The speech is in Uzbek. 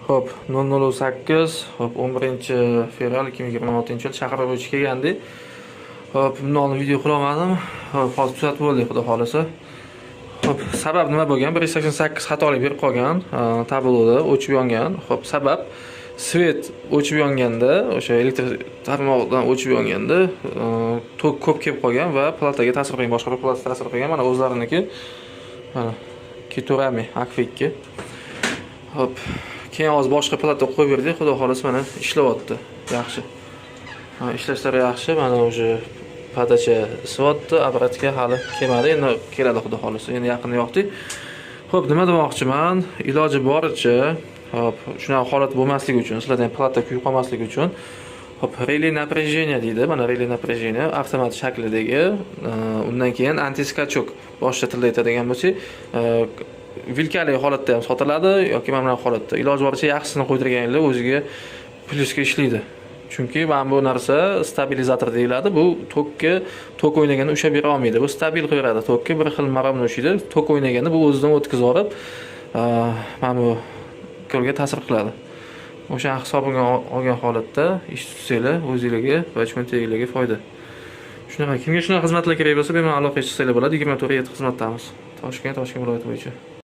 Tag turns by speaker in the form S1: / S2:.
S1: Xo'p, 00:08, xo'p, 11 fevral 2026 yil chaqiriq bo'yicha kelgandik. Xo'p, bundan oldin video qilolmadim. Xo'p, hozir tuzatib bo'ldik, xudo xolasa. Xo'p, sabab nima bo'lgan? 188 xatolik berib qolgan, tabloda o'chib yongan. Xo'p, sabab свет o'chib yonganda, o'sha elektr tarmog'idan o'chib yonganda tok ko'p kelib qolgan va plataga ta'sir qilgan, boshqa bir plata ta'sir qilgan. Mana o'zlariniki. Mana Kitorami Akfa 2. Xo'p, keyin hozir boshqa plata qo'yib berdik. Xudo xolasa, mana ishlayapti. Yaxshi. Ha, ishlashlari yaxshi. Mana уже подача isivyapti, обратка hali kelmadi. Endi keladi, xudo xolasa. Endi yaqinda yoqdik. Xo'p, nima demoqchiman? Iloji boricha, xo'p, shunaqa holat bo'lmasligi uchun, sizlarda ham plata kuyib qolmasligi uchun, xo'p, реле напряжения deydi. Mana реле напряжения avtomat shaklidagi, undan keyin антискачок, boshqa tilda aytadigan bo'lsak, vilkali holatda ham sotiladi yoki mana bunaqa holatda. Iloji boricha yaxshisini qo'ydirganinglar o'ziga plyusga ishlaydi. Chunki mana bu narsa stabilizator deyiladi. Bu tokka tok o'ynaganda ushlab bera olmaydi. Bu stabil qilib beradi. Tokka bir xil maromni ushlaydi. Tok o'ynaganda bu o'zidan o'tkazib yuborib, mana bu ko'lga ta'sir qiladi. O'sha hisobiga olgan holatda ish tutsanglar, o'zinglarga va cho'ntaginglarga foyda. Shunaqa, kimga shunaqa xizmatlar kerak bo'lsa, bemalol aloqaga chiqsanglar bo'ladi. 24/7 xizmatdamiz. Toshkent, Toshkent viloyati bo'yicha.